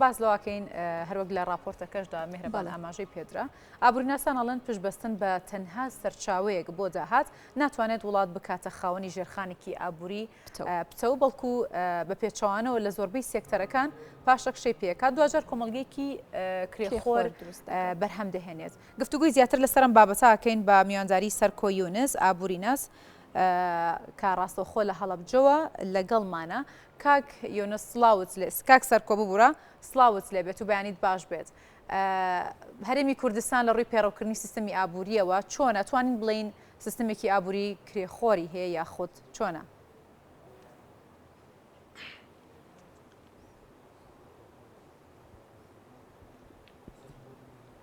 باس لەوەکەین هەروەک لە ڕاپۆرتەکەشدا مێهرەبان ئاماژەی پێدرا، ئابووریناسان ئەڵێن پشتبەستن بە تەنها سەرچاوەیەک بۆ داهات ناتوانێت وڵات بکاتە خاوەنی ژێرخانێکی ئابووری پتەو، بەڵکو بە پێچەوانەوە لە زۆربەی سێکتەرەکان پاشەکشەی پێکات، دواجار کۆمەڵگەیەکی کرێخۆر بەرهەم دەهێنێت. گفتوگۆی زیاتر لەسەر ئەم بابەتە ئەکەین بە میوانداری سەرکۆ یونس، ئابووریناس کە ڕاستەوخۆ لە هەڵەبجەوە لەگەڵمانە. کاک یونس سڵاوت لێ کاک سەرکۆ ببورە سڵاوت لێ بێت و بەیانیت باش بێت. هەرێمی کوردستان لە ڕووی پەیڕەوکردنی سیستمی ئابووریەوە چۆنە توانین بڵێین سیستمێکی ئابووری کرێخۆری هەیە یاخود چۆنە؟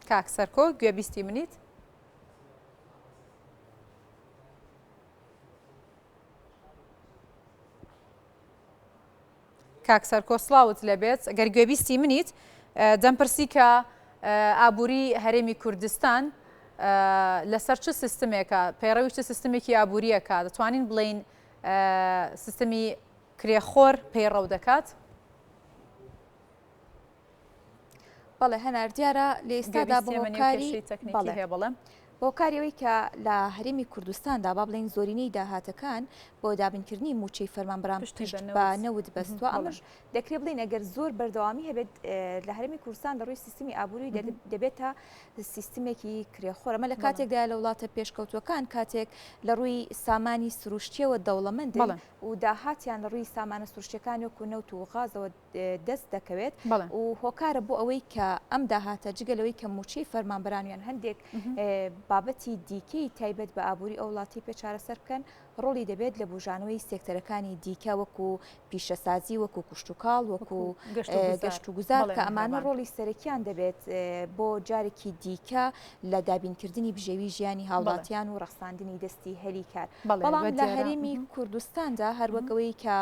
کاک سەرکۆ گوێبیستی منیت؟ کاک سەرکۆ سڵاوت لێبێت گەر گوێبیستی منیت دەمپرسی کە ئابووری هەرێمی کوردستان لەسەر چ سیستمێکە پەیڕەوی چ سیستمێکی ئابووریەکە دەتوانین بڵین سیستمی کرێخۆر پەیڕەو دەکات؟ بەڵێ هەنار دیارە لە ئێستادا بە هۆکاری تەکنیکی هەیە بەڵێ. بە هۆکاری ئەوەی کە لە هەرێمی کوردستاندا با بڵێین زۆرینەی داهاتەکان بۆ دابینکردنی مووچەی فەرمانبەران پشت بە نەوت بەستووە ئەمەش دەکرێت بڵێین ئەگەر زۆر بەردەوامی هەبێت لە هەرێمی کوردستان لە ڕووی سیستمی ئابووری دەبێتە سیستمێکی کرێخۆر ئەمە لە کاتێکدا لە وڵاتە پێشکەوتووەکان کاتێک لە ڕووی سامانی سروشتیەوە دەوڵەمەندن و داهاتیان لە ڕووی سامانە سروشتیەکان وەکو نەوت و غازەوە دەست دەکەوێت و هۆکارە بۆ ئەوەی کە ئەم داهاتە جگە لەوەی کە مووچەی فەرمانبەران یان هەندێک بابەتی دیکەی تایبەت بە ئابووری ئەو وڵاتی پێ چارەسەر بکەن ڕۆڵی دەبێت لە بوژانەوەی سێکتەرەکانی دیکە وەکو پیشەسازی وەکو کشتوکاڵ وەکو گەشت و گوزار کە ئەمانە ڕۆڵی سەرەکیان دەبێت بۆ جارێکی دیکە لە دابینکردنی بژێوی ژیانی هاوڵاتیان و ڕەخساندنی دەستی هەلی کار بەڵام لە هەرێمی کوردستاندا هەروەک ئەوەی کە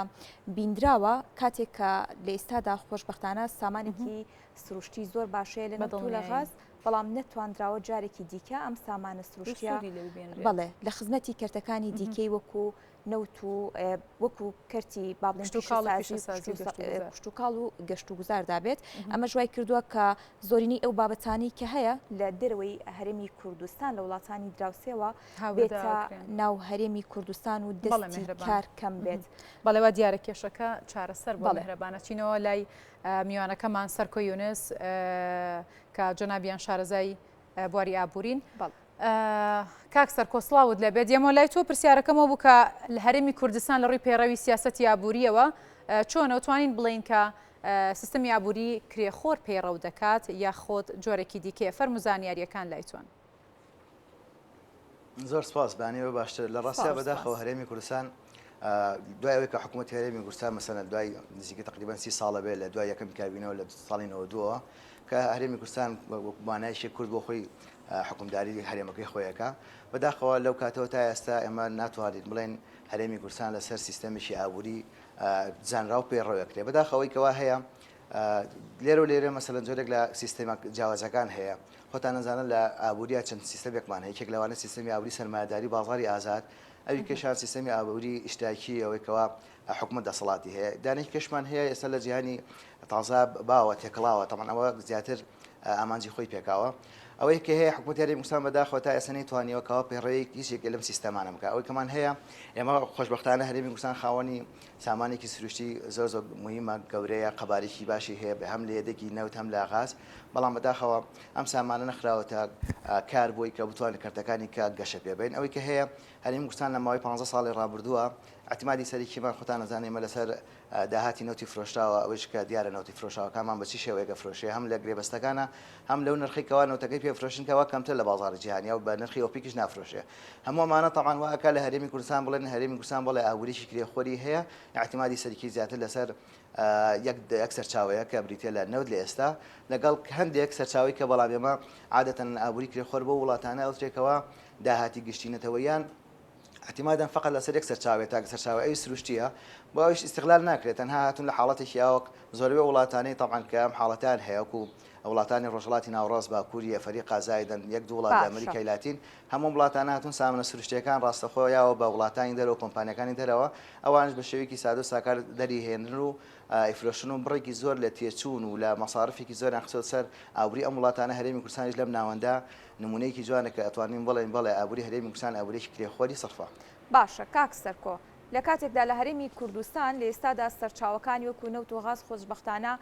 بینراوە کاتێک کە لە ئێستادا خۆشبەختانە سامانێکی سروشتی زۆر باش هەیە لە نەوت و لە غاز، بەڵام نەتواندراوە جارێکی دیکە ئەم سامانە سروشتیە بەڵێ لە خزمەتی کەرتەکانی دیکەی وەکو نەوت و وەکو کەرتی با بڵێین پیشەسازی و کشتوکاڵ و گەشتوگوزاردا بێت، ئەمەش وای کردووە کە زۆرینەی ئەو بابەتانەی کە هەیە لە دەرەوەی هەرێمی کوردستان لە وڵاتانی دراوسێوە بێتە ناو هەرێمی کوردستان و دەستی کار کەم بێت. بەڵێ وا دیارە کێشەکە چارەسەر بووە میهرەبان. ئەچینەوە لای میوانەکەمان سەرکۆ یونس کە جەنابیان شارەزای بواری ئابوورین. کاک سەرکۆ سڵاوت لێبێت یەمەوە لای تۆ پرسیارەکەمەوە بوو کە لە هەرێمی کوردستان لە ڕووی پەیڕەوی سیاسەتی ئابووریەوە چۆنە و توانین بڵێین کە سیستمی ئابووری کرێخۆر پەیڕەو دەکات یاخود جۆرێکی دیکەیە فەرموو زانیارییەکان لای تۆن. زۆر سپاس بەیانی باشتر لە ڕاستیا بەداخەوە هەرێمی کوردستان دوای ئەوەی کە حکوومەت هەرێمی کوردستان مەسەلەن دوای نزیکە تقریبا سی ساڵە بێ لە دوای یەکەم کابینەوە لە ساڵی 92ەوە کە هەرێمی کوردستان مانایشی کورد بۆ خۆی حکومداری هەرێمەکەی خۆیەکە بەداخەوە لەو کاتەوە تا ئێستا ئێمە ناتوانین بڵێن هەرێمی کوردستان لەسەر سیستەمێکی ئابووری زانراو پەیڕەوەکرێ بەداخەوەی کەوا هەیە لێرە و لێرە مەسەلەن جۆرێک لە سیستەمە جیاوازەکان هەیە خۆتان ئەزانن لە ئابووریا چەند سیستەمێکمان هەیە یەکێک لەوانە سیستەمی ئابووری سەرمایەداری و بازاڕی ئازاد ئەوی کەشان سیستەمی ئابووری ئیشتراکی ئەوەی کەوا حکومەت دەسەڵاتی هەیە دانێکی کەشمان هەیە ئێستا لە جیهانی تازە باوە تێکەڵاوە تەمان ئەوە زیاتر ئامانجی خۆی پێکاوە ئەوەی کە هەیە حکوومەت هەرێمی کوردستان بەداخەوە تا ئێستا نەیتوانیوە کەوا پەیڕەوی هیچ یەکێک لەم سیستەمانە بکات ئەوەی کەمان هەیە ئێمە خۆشبەختانە هەرێمی کوردستان خاوەنی سامانێکی سروشتی زۆر زۆر موهیمە، گەورەیە، قەبارەیەکی باشی هەیە هەم لە یەدەگی نەوت هەم لە غاز، بەڵام بەداخەوە ئەم سامانە نەخراوەتە کار بۆی کە بتوانین کەرتەکانی کە گەشە پێ بەین. ئەوەی کە هەیە هەرێمی کوردستان لە ماوەی پانزە ساڵی ڕابردووە ئیعتیمادی سەرەکیمان خۆتان ئەزانن ئێمە لەسەر داهاتی نەوتی فرۆشراوە، ئەوەیش کە دیارە نەوتی فرۆشراوەکانمان بە چی شێوەیەک ئەفرۆشێ هەم لە گرێبەستەکانە هەم لەو نرخەی کەوا نەوتەکەی پێ فرۆشن کەوا کەمترە لە بازاڕی جیهانیە و بە نرخی ئۆپیکیش نافرۆشێ. هەموو ئەمانە تەبعەن وا ئەکا لە هەرێمی کوردستان بڵێن هەرێمی کوردستان بەڵێ ئابووریی کرێخۆری هەیە، ئیعتیمادی سەرەکی زیاتر لەسەر یەک یەک سەرچاوەیە کە بریتیە لە نەوت لە ئێستا لەگەڵ هەندێک سەرچاوەی کە بەڵام ئێمە عادەتەن ئابووری کرێخۆر بەو وڵاتانە ئەوترێ کەوا داهاتی گشتی نەتەوەییان ئیعتیمادان فەقەت لەسەر یەک سەرچاوەیە تاکە سەرچاوە ئەوی سروشتییە. بۆ ئەویش ئیستغلال ناکرێت تەنها هاتوون لە حاڵەتێکی ئاوەک زۆربەی وڵاتانەی تەبعەن کە ئەم حاڵەتەیان هەیە وەکو وڵاتانی ڕۆژهەڵاتی ناوەڕاست باکووری ئەفەریقا زایدەن یەک دوو وڵات لە باشە. ئەمریکای لاتین هەموو ئەم وڵاتانە هاتوون سامانە سروشتییەکان ڕاستەخۆ یاوە بە وڵاتانی دەرەوە کۆمپانیاکانی دەرەوە ئەوانیش بە شێوەیەکی سادە و ساکار دەری هێنن و ئەیفرۆشن و بڕێکی زۆر لە تێچوون و لە مەسارفێکی زۆریان خستۆتە سەر ئابووری ئەم وڵاتانە هەرێمی کوردستانیش لەم ناوەندە نموونەیەکی جوانە کە ئەتوانین بڵێین بەڵێ ئابووری هەرێمی کوردستان ئابوورییەکی کرێخۆری سڕفە. باشە کاک سەرکۆ لە کاتێکدا لە هەرێمی کوردستان لە ئێستادا سەرچاوەکانی وەکو نەوت و غاز خۆشبەختانە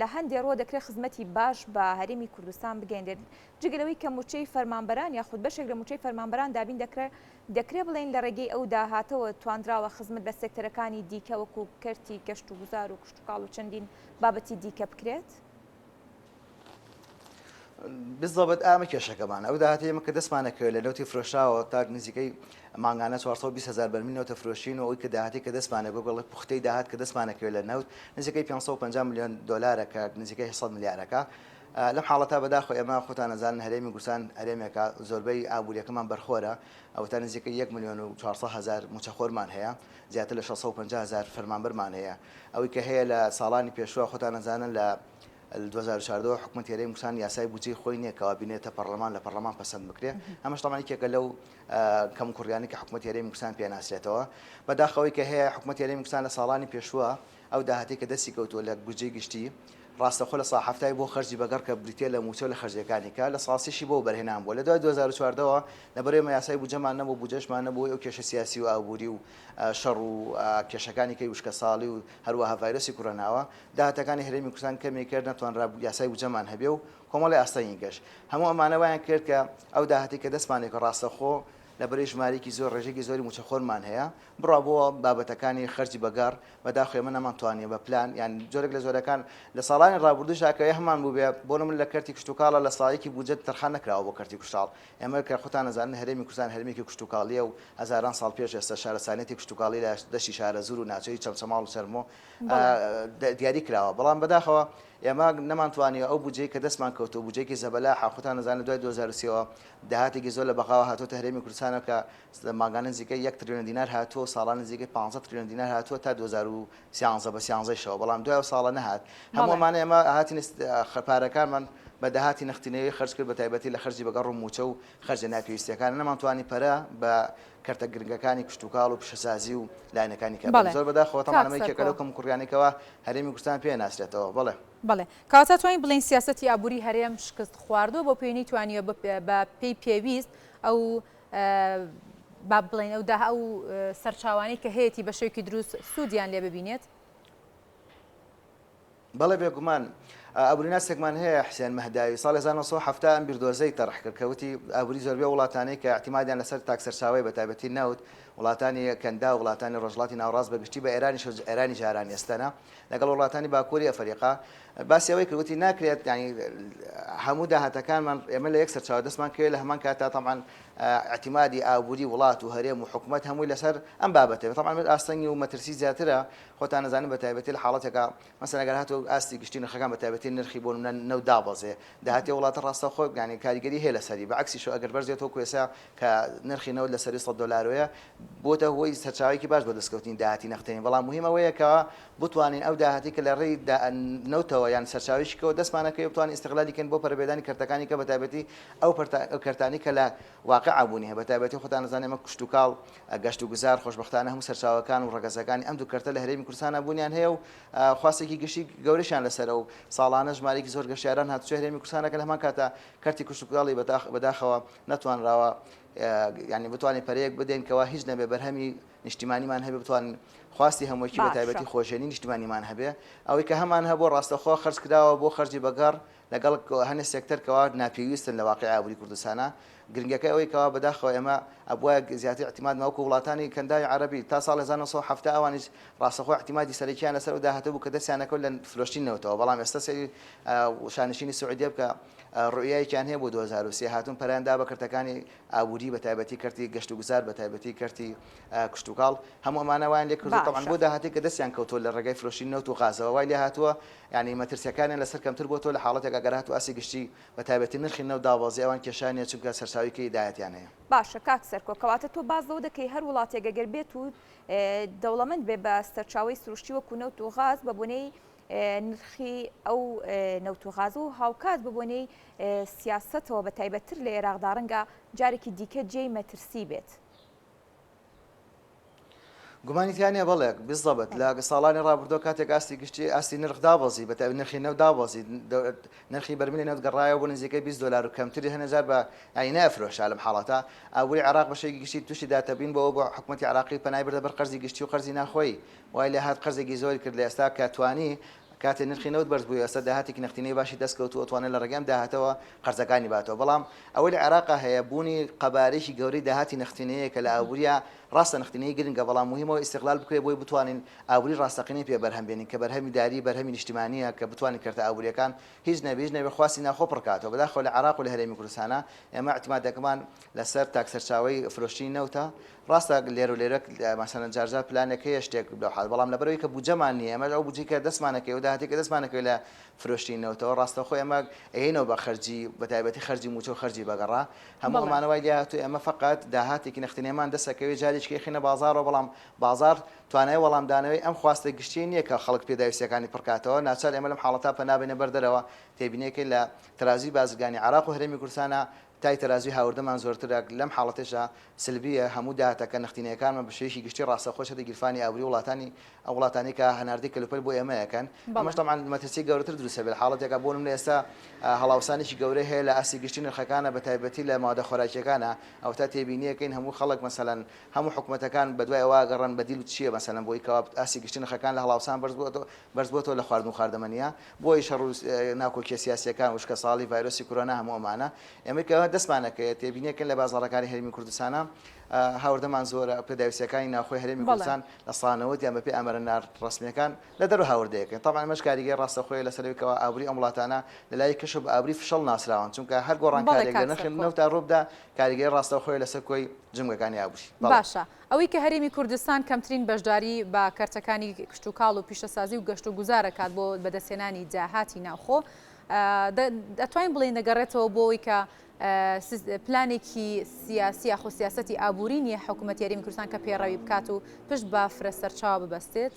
لە هەندێ ڕووە دەکرێت خزمەتی باش بە هەرێمی کوردستان بگەیەنرێت جگە لەوەی کە موچەی فەرمانبەران یاخود بەشێک لە موچەی فەرمانبەران دابین دەکرێت دەکرێت بڵێین لە ڕێگەی ئەو داهاتەوە توانراوە خزمەت بە سێکتەرەکانی دیکە وەکو کەرتی گەشتوگوزار و کشتوکاڵ و چەندین بابەتی دیکە بکرێت؟ بالضبط ئامە کێشەکەمان ئەو داهاتی ئێمە کە دەستمانەکەوێت لە نەوتی فرۆشراوە تا نزیکەی مانگانە 420 هزار بەرمیل نەوتە فرۆشین و ئەوی کە داهاتی کە دەستمانە گۆگەڵ پوختەی داهات کە دەستمانەکەوێت لە نەوت نزیکەی 550 میلیۆن دلارە کە نزیکەی 100 ملیارەکە لەم حاڵەتا بەداخۆ ئێمە خۆتان نەزانن هەرێمی کوردستان هەرێمێکە زۆربەی ئابووریەکەمان بەرخۆرە ئەوەتا نزیکەی 1 میلیۆن و 400 هزار موچەخۆرمان هەیە زیاتر لە 650 هزار فەرمانبەرمان هەیە ئەوەی کە هەیە لە ساڵانی پێشوە خۆتان نەزانن لە لە 2014 ەوە حکومەتی هەرێمی کوردستان یاسای بودجەی خۆی نییە کەوا بینێتە پەڕلەمان لە پەڕلەمان پەسەند بکرێ ئەمەش تەبعەن یەکێکە لەو کەموکوڕیانەی کە حکومەتی هەرێمی کوردستان پێ ناسرێتەوە بەداخەوەی کە هەیە حکومەتی هەرێمی کوردستان لە ساڵانی پێشووە ئەو داهاتەی کە دەستی کەوتووە لە بودجەی گشتی ڕاستەخۆ لە سا حەفتای بۆ خەرجی بەگەڕ کە بریتیە لە مووچە و لە خەرجیەکانی کە لە ساسیشی بۆ وەبەرهێنان بووە لە دوای 2014 ەوە لەبەر ئێمە یاسای بودجەمان نەبوو بودجەشمان نەبوو ئەو کێشە سیاسی و ئابووری و شەڕ و کێشەکانی کەی وشکەساڵی و هەروەها ڤایرۆسی کۆرۆناوە داهاتەکانی هەرێمی کوردستان کەمی کرد، نەتوانرا یاسای بودجەمان هەبێ و کۆمەڵی ئاستەنگی گەشت. هەموو ئەمانە وایان کرد کە ئەو داهاتەی کە دەستمان لێکەوت ڕاستەوخۆ لەبەرەی ژمارەیەکی زۆر ڕێژەیەکی زۆری مووچەخۆرمان هەیە بڕا بۆ بابەتەکانی خەرجی بەگەڕ، بەداخەوە ئێمە نەمانتوانیوە بە پلان یان جۆرێک لە جۆرەکان لە ساڵانی ڕابردووشدا کە هەمان بووبێ بۆ نموونە لە کەرتی کشتوکاڵە لە ساڵێکی بودجە تەرخان نەکراوە بۆ کەرتی کشتاڵ ئێمە کە خۆتان ئەزانن هەرێمی کوردستان هەرێمێکی کشتوکاڵییە و هەزاران ساڵ پێش ئێستا شارستانیەتی کشتوکاڵی لە دەشتی شارەزوور و ناوچەی چەمچەماڵ و چەرمۆ دیاری کراوە، بەڵام بەداخەوە ئێمە نەمانتوانیوە ئەو بودجەی کە دەستمان کەوتووە بودجەیەکی زەبەلاحە، خۆتان ئەزانن لە دوای 2003 ەوە داهاتێکی زۆر لە بەغاوە هاتووەتە هەرێمی کوردستانەوە کە مانگانە نزیکەی یەک تریلیۆن دینار هاتووە و ساڵانە نزیکەی 15 تریلیۆن دینار هاتووە تا 2013 بە سیانزەیشەوە، بەڵام دوای ئەو ساڵە نەهات. هەموو ئەمانە ئێمە هاتین پارەکانمان بە داهاتی نەختینەوەی خەرج کرد بە تایبەتی لە خەرجی بەگەڕ و مووچە و خەرجە ناپێویستییەکان نەمانتوانی پەرە بە کەرتە گرنگەکانی کشتوکاڵ و پیشەسازی و لایەنەکانی کە بەڵێ زۆر بەداخەوە تەمان ئەمە یەکێکە لەو کەموکوڕیانەی کەوا هەرێمی کوردستان پێ ناسرێتەوە بەڵێ. بەڵێ کەواتە توانین بڵێین سیاسەتی ئابووری هەرێم شکست خواردووە بەو پێی نەیتوانیوە بە پێی پێویست ئەو با بڵێین ئەو داها ئەو سەرچاوانەی کە هەیەتی بە شێوەیەکی دروست سوودیان لێ ببینێت؟ بەڵێ بێگومان. ئابووریناسێکمان هەیە حسێن مەهداوی ساڵی 1970 ئەم بیردۆزەی تەرح کرد کە وتی ئابووری زۆربەی وڵاتانەی کە ئیعتیمادیان لەسەر تاک سەرچاوەیە بە تایبەتی نەوت وڵاتانی کەنداو وڵاتانی ڕۆژهەڵاتی ناوەڕاست بە گشتی بە ئێرانیش ئێرانی جاران ئێستەنە لەگەڵ وڵاتانی باکووری ئەفەریقا باسی ئەوەی کرد وتی ناکرێت یانی هەموو داهاتەکانمان ئێمە لە یەک سەرچاوە دەستمان کەوێت لە هەمان کاتا تەبعەن ئیعتیمادی ئابووری وڵات و هەرێم و حکومەت هەمووی لەسەر ئەم بابەتە تەبعەن ئاستەنگی و مەترسی زیاترە خۆتان ئەزانن بە تایبەتی لە حاڵەتێکا مەسەلەن ئەگەر هاتوو ئاستی گشتی نرخەکان بە تایبەتی نرخی بۆ نمونە نەوت دابەزێ داهاتی ئەو وڵاتە ڕاستەوخۆ یانی کاریگەری هەیە لەسەری بە عەکسیشەوە ئەگەر بەرزێت وەکو ئێستا کە نرخی نەوت لە سەروی 100 دۆلارەوەیە بۆتە هۆی سەرچاوەیەکی باش بۆ دەستکەوتنی داهاتی نەختینی بەڵام موهیم ئەوەیە کە بتوانین ئەو داهاتی کە لە ڕێی نەوتەوە یان سەرچاوەیەکی کەوە دەستمانەکەوێ بتوانین ئیستغلالی کەین بۆ پەرەپێدانی کەرتەکانی کە بە تایبەتی ئەو کەرتانەی کە لە واقیع بوونی هەیە بە تایبەتی خۆتان ئەزانن ئێمە کشتوکاڵ گەشتوگوزار، خۆشبەختانە هەموو سەرچاوەکان و ڕەگەزەکانی ئەم دوو کەرتە لە هەرێمی کوردستاندا بوونیان هەیە و خواستێکی گشتی گەورەشیان لەسەرە و ساڵانە ژمارەیەکی زۆر گەشتیاران هاتوچۆی هەرێمی کوردستان دەکەن، لە هەمان کاتدا کەرتی کشتوکاڵی بەداخەوە نەتوانراوە یانی بتوانین پەرەیەک بدەین کەوا هیچ نەبێ بەرهەمی نیشتیمانیمان هەبێ بتوانین خواستی هەمووکی بە تایبەتی خۆژێنی نیشتیمانیمان هەبێ ئەوەی کە هەمان هەبوو ڕاستەوخۆ خەرج کراوە بۆ خەرجی بەگەڕ لەگەڵ هەنێ سێکتەر کەوا ناپێویستن لە واقیعی ئابووری کوردستانا، گرنگەکەی ئەوەی کەوا بەداخەوە ئێمە ئەبوایە زیاتر ئیعتیمادمان وەکو وڵاتانی کەنداوی عەرەبی تا ساڵی 1970 ئەوانیش ڕاستەخۆ ئیعتیمادی سەرەکیان لەسەر ئەو داهاتە بوو کە دەستیان ئەکەوت لە فرۆشتنی نەوتەوە بەڵام ئێستا سەیری شانشینی سعودیە بکە ڕوئیایەکیان هەیە بۆ 2030 هاتوون پەرەیان دا بە کەرتەکانی ئابووری بە تایبەتی کەرتی گەشتوگوزار بە تایبەتی کەرتی کشتوکاڵ هەموو ئەمانە وایان لێ کردووە تەبعەن بۆ داهاتێک کە دەستیان کەوتووە لە ڕێگای فرۆشتنی نەوت و غازەوە وای لێ هاتووە یانی مەترسیەکانیان لەسەر کەمتر بۆتەوە لە حاڵەتێک ئەگەر هاتوو ئاستی گشتی بە تایبەتی نرخی نەوت دابەزی ئەوان کێشەیان نیە چونکە سەرچاوەی. سەرچاوەی کەی داهاتیان هەیە. باشە کاک سەرکۆ کەواتە تۆ باس لەوە دەکەی هەر وڵاتێک ئەگەر بێت و دەوڵەمەند بێ بە سەرچاوەی سروشتی وەکو نەوت و غاز بە بۆنەی نرخی ئەو نەوت و غاز و هاوکات بە بۆنەی سیاسەتەوە بە تایبەتتر لە ئێراقدا ڕەنگە جارێکی دیکە جێی مەترسی بێت. گومانی تیا نیە بەڵێ بالضبط لە ساڵانی ڕابردووە کاتێک ئاستی گشتی ئاستی نرخ دابەزی بە تایبەت نرخی نەوت دابەزی نرخی بەرمیلی نەوت گەڕایەوە بۆ نزیکەی 20 دلار و کەمتری هەنێ جار بە یانی نەئەفرۆشا لەم حاڵەتە ئابووری عێراق بە شێوەیەکی گشتی تووشی داتەپین بۆ بۆ حکوومەتی عێراقی پەنای بردە بەر قەرزی گشتی و قەرزی ناخۆیی وای لێ هات قەرزێکی زۆری کرد لە ئێستا کە توانی کاتێ نرخی نەوت بەرز بووی ئێستا داهاتێکی نەختینەی باشی دەست کەوتووە توانێت لە ڕێگەی ئەم داهاتەوە قەرزەکانی باتەوە بەڵام ئەوەی لە عێراقا هەیە بوونی قەبارەیەکی گەورەی داهاتی نەختینەیە کە لە ئابوورییا ڕاستە نەختینەیی گرنگە بەڵام موهیمە ئیستیغلال بکرێت بۆی بتوانین ئابووری ڕاستەقینەی پێ بەرهەم بێنین کە بەرهەمی داریی بەرهەمی نیشتیمانییە کە بتوانین کەرتە ئابوورییەکان هیچ نەبێ هیچ نەبێ خواستی ناوخۆ پڕ کاتەوە بەداخەوە لە عێراق و لە هەرێمی کوردستانا ئێمە ئیعتیمادەکەمان لەسەر تاک سەرچاوەی فرۆشتنی نەوتە ڕاستە لێرە و لێرە مەسەلەن جار جار پلانێک هەیە شتێک لەو حاڵ بەڵام لەبەرئەوەی کە بودجەمان نییە ئێمەش ئەو بودجەی کە دەستمان ئەکەوێ و داهاتێک کە دەستمان ئەکەوێ لە فرۆشتنی نەوتەوە ڕاستەوخۆ ئێمە ئەیەینەوە بە خەرجی بە تایبەتی خەرجی مووچە و خەرجی بەگەڕا هەموو ئەمانە وای لێهاتووە ئێمە فەقەت داهاتێکی نەختینەمان دەست ئەکەوێ جارێکی ئەیخەینە بازاڕەوە بەڵام بازاڕ توانای وەڵامدانەوەی ئەم خواستە گشتیەی نییە کە خەڵک پێداویستیەکانی پڕکاتەوە ناچار ئێمە لەم حاڵەتە پەنا بەینە بەر دەرەوە تێبینیەکەی لە تەرازوی بازرگانی عێراق و هەرێمی کوردستانا تای تەرازوی هاوردەمان زۆرترە لەم حاڵەتەشا سلبیە هەموو داهاتەکە نەختینەیەکانمان بە شێوەیەکی گشتی ڕاستەوخۆ چێتە گیرفانی ئابوری وڵاتانی ئەو وڵاتانەی کە هەناردەی کەلوپەل بۆ ئێمە ئەکەن ئەمەش تەبعەن مەترسی گەورەتر دروست ئەبێت لە حاڵەتێکا بۆ نمونە ئێستا هەڵاوسانێکی گەورە هەیە لە ئاستی گشتی نرخەکانە بە تایبەتی لە مادە خۆراکیەکانە ئەوەتا تێبینیەکەین هەموو خەڵک مەسەلەن هەموو حکومەتەکان بەدوای ئەوە ئەگەڕێن بەدیل چییە مەسەلەن بۆی کەوا ئاستی گشتی نرخەکان لە هەڵاوسان بەرز بۆتەوە بەرز بۆتەوە لە خواردن و خواردەمەنیە بۆی شەڕ و ناکۆکیە سیاسیەکان وشکەساڵی ڤایرۆسی کۆرۆنا هەموو ئەمانە ئێمەی کە دەستمان ئەکەوێت تێبینیەکەین لە بازاڕەکانی هەرێمی کوردستانە هاوردەمان زۆرە پێداویستیەکانی ناوخۆی هەرێمی کوردستان لە سانەوەت یان بەپێی ئامارە ناڕەسمیەکان لە دەرەوە هاوردەیەکەن تەبعەن ئەمەش کاریگەری ڕاستەوخۆیە لەسەر ئەوەی کەوا ئابوری ئەم وڵاتانە لە لای کەشەوە بە ئابوری فشەڵ ناسراون چونکە هەر گۆڕانکاریەک لە نرخی نەوتا ڕووبدا کاریگەری ڕاستەوخۆیە لەسەر کۆی جومگەکانی ئابوری. بەڵێ. باشە ئەوەی کە هەرێمی کوردستان کەمترین بەشداری بە کەرتەکانی کشتوکاڵ و پیشەسازی و گەشتوگوزار ئەکات بۆ بەدەستهێنانی داهاتی ناوخۆ دەتوانین بڵێین دەگەڕێتەوە بۆ ئەوەی کە پلانێکی سیاسی یاخۆ سیاسەتی ئابووری نییە حکوومەتی هەرێمی کوردستان کە پەیڕەوی بکات و پشت بە فرە سەرچاوە ببەستێت؟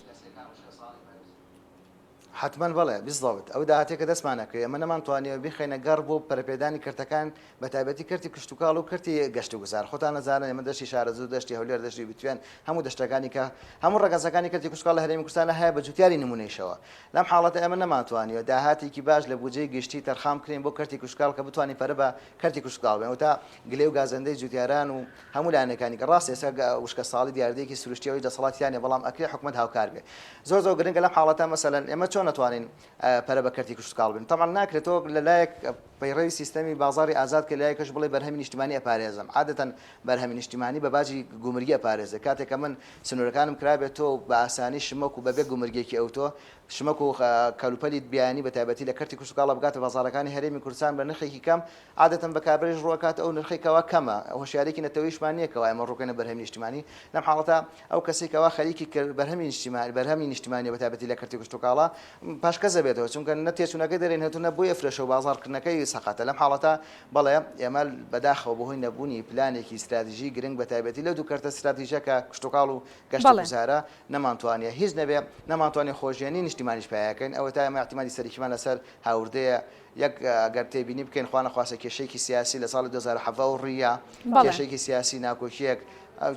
حەتمەن بەڵێ، بالضبط، ئەو داهاتەی کە دەستمان ئەکەوێ ئێمە نەمانتوانیوە بیخەینە گەڕ بۆ پەرەپێدانی کەرتەکان بە تایبەتی کەرتی کشتوکاڵ و کەرتی گەشتوگوزار خۆتان ئەزانن ئێمە دەشتی شارەزوور دەشتی هەولێر دەشتی بتوێن هەموو دەشتەکانی کە هەموو ڕەگەزەکانی کەرتی کشتوکاڵ لە هەرێمی کوردستانە هەیە بە جوتیاری نمونەیشەوە لەم حاڵەتە ئێمە نەمانتوانیوە داهاتێکی باش لە بودجەی گشتی تەرخان بکرێن بۆ کەرتی کشتوکاڵ کە بتوانین پەرە بە کەرتی کشتوکاڵ بەین وتا گلەی و گازەندەی جوتیاران و هەموو لایەنەکانی کە ڕاستە ئێستا وشکە ساڵی دیاردەیەکی سروشتیە ئەویش دەسەڵاتی نیە بەڵام ئەکرێ حکومەت هاوکار بێ زۆر زۆر گرنگە لەم حاڵەتە مەسەلەن ئێمە چۆن ئەتوانین پەرە بە کەرتی کشتوکاڵ بین تەبعەن ناکرێت تۆ لە لایەک پەیڕەوی سیستەمی بازاڕی ئازاد کە لایەکەش بڵێ بەرهەمی نیشتیمانی ئەپارێزم عادەتەن بەرهەمی نیشتیمانی بە باجی گومرگی ئەپارێزێ کاتێک کە من سنوورەکانم کرابێت تۆ بە ئاسانی شمەک و بەبێ گومرگێکی ئەوتۆ شمەک و کەلوپەلی بیانی بە تایبەتی لە کەرتی کشتوکاڵە بگاتە بازاڕەکانی هەرێمی کوردستان بە نرخێکی کەم عادەتەن بەکاربەریش ڕووئەکاتە ئەو نرخەی کەوا کەمە، هۆشیاریەکی نەتەوەیشمان نیە کەوا ئێمە ڕووکەینە بەرهەمی نیشتیمانی، لەم حاڵەتە ئەو کەسەی کەوا خەریکی بەرهەمی نیشتیمانی بەرهەمی نیشتیمانیە بەتایبەتی لە کەرتی کشتوکاڵا پاشکەز ئەبێتەوە چونکە نە تێچوونەکەی دەرێنێت و نە بۆی ئەفرۆشێ و بازاڕکردنەکەی سەقەتە لەم حاڵەتە بەڵێ ئێمە بەداخەوە بەهۆی نەبوونی پلانێکی ستراتیژی گرنگ بەتایبەتی لەو دوو کەرتە ستراتیژە کە کشتوکاڵ و گەشتوگوزارە نەمانتوانیە هیچ نەبێ نەمانتوانی خۆژێنی نیشتیمانیش پایەکەین ئەوەتا ئێمە ئیعتیمادی سەرەکیمان لەسەر هاوردەیە یەک گەر تێبینی بکەین خوانەخواستە کێشەیەکی سیاسی لە ساڵی 2017 ەوە ڕووییا، کێشەیەکی سیاسی ناکۆکییەک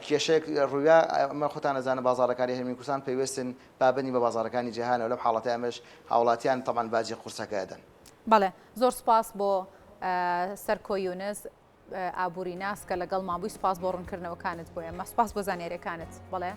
کێشەیەک ڕوویا، ئەمە خۆتان ئەزانن بازاڕەکانی هەرێمی کوردستان پەیوەستن پابەندی بە بازاڕەکانی جیهانەوە، لەم حاڵەتە ئەمەش هاوڵاتیان تەبعەن باجی قورسەکە ئەدەن. بەڵێ زۆر سوپاس بۆ سەرکۆ یونس ئابووریناس کە لەگەڵمان بووی سوپاس بۆ ڕوونکردنەوەکانت بۆ ئێمە سوپاس بۆ زانیاریەکانت بەڵێ.